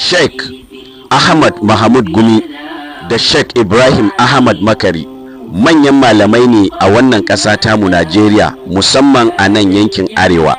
Sheikh Ahmad Mahmud Gumi da Sheikh Ibrahim Ahmad Makari manyan malamai ne a wannan ƙasa tamu Najeriya, musamman a nan yankin Arewa.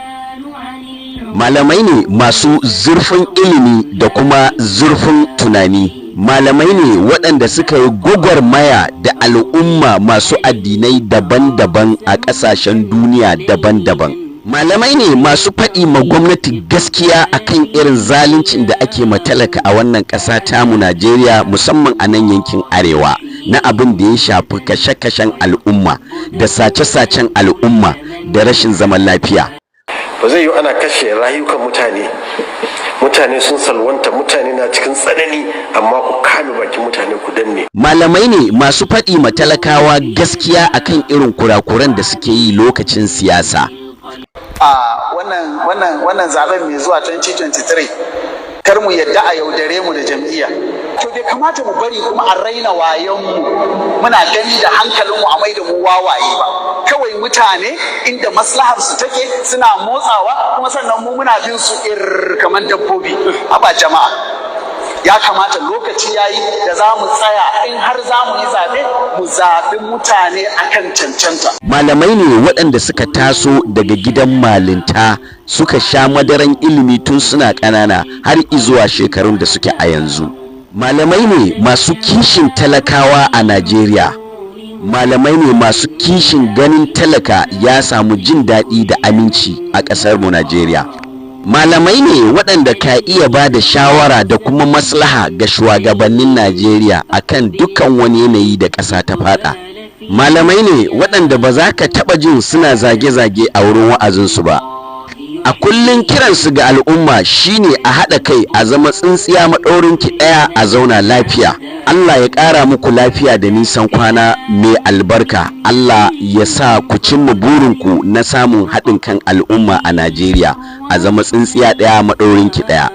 Malamai ne masu zurfin ilimi da kuma zurfin tunani. Malamai ne waɗanda suka yi gwagwarmaya da al'umma masu addinai daban-daban a ƙasashen duniya daban-daban. Malamai ne masu faɗi ma gwamnati gaskiya akan irin zaluncin da ake ma talaka a wannan ƙasa tamu Najeriya, musamman a nan yankin Arewa, na abin da ya shafi kashe-kashen al'umma da sace-sacen al'umma da rashin zaman lafiya. Ba zai yiwu ana kashe rayukan mutane, mutane sun salwanta, mutane na cikin tsanani, amma ku kame bakin mutane ku danne. Malamai ne masu faɗi ma talakawa gaskiya akan irin kurakuran da suke yi lokacin siyasa. A wannan zaben mai zuwa 2023, kar mu yadda a yaudare mu da jam'iyya. To, bai kamata mu bari kuma a raina wayonmu, muna gani da hankalinmu, a mai da mu wawaye ba. Kawai mutane inda maslahar su take suna motsawa, kuma sannan mu muna bin su ir kamar dabbobi. Haba jama'a, ya kamata lokaci yayi da za mu tsaya, in har za mu yi zaɓe, mu zaɓi mutane akan cancanta. Malamai ne waɗanda suka taso daga gidan malinta, suka sha madaran ilimi tun suna ƙanana har izuwa shekarun da suke a yanzu. Malamai ne masu kishin talakawa a Najeriya. Malamai ne masu kishin ganin talaka ya samu jin daɗi da aminci a ƙasar mu Najeriya. Malamai ne waɗanda ka iya ba da shawara da kuma maslaha ga shugabannin Najeriya akan dukkan wani yanayi da ƙasa ta faɗa. Malamai ne waɗanda ba za ka taɓa jin suna zage-zage a wurin wa'azinsu ba. A kullum kiransu ga al'umma shine a haɗa kai, a zama tsintsiya maɗaurinki ɗaya, a zauna lafiya. Allah ya ƙara muku lafiya da nisan kwana mai albarka. Allah ya sa ku cimma burinku na samun haɗin kan al'umma a Najeriya, a zama tsintsiya ɗaya maɗaurinki ɗaya.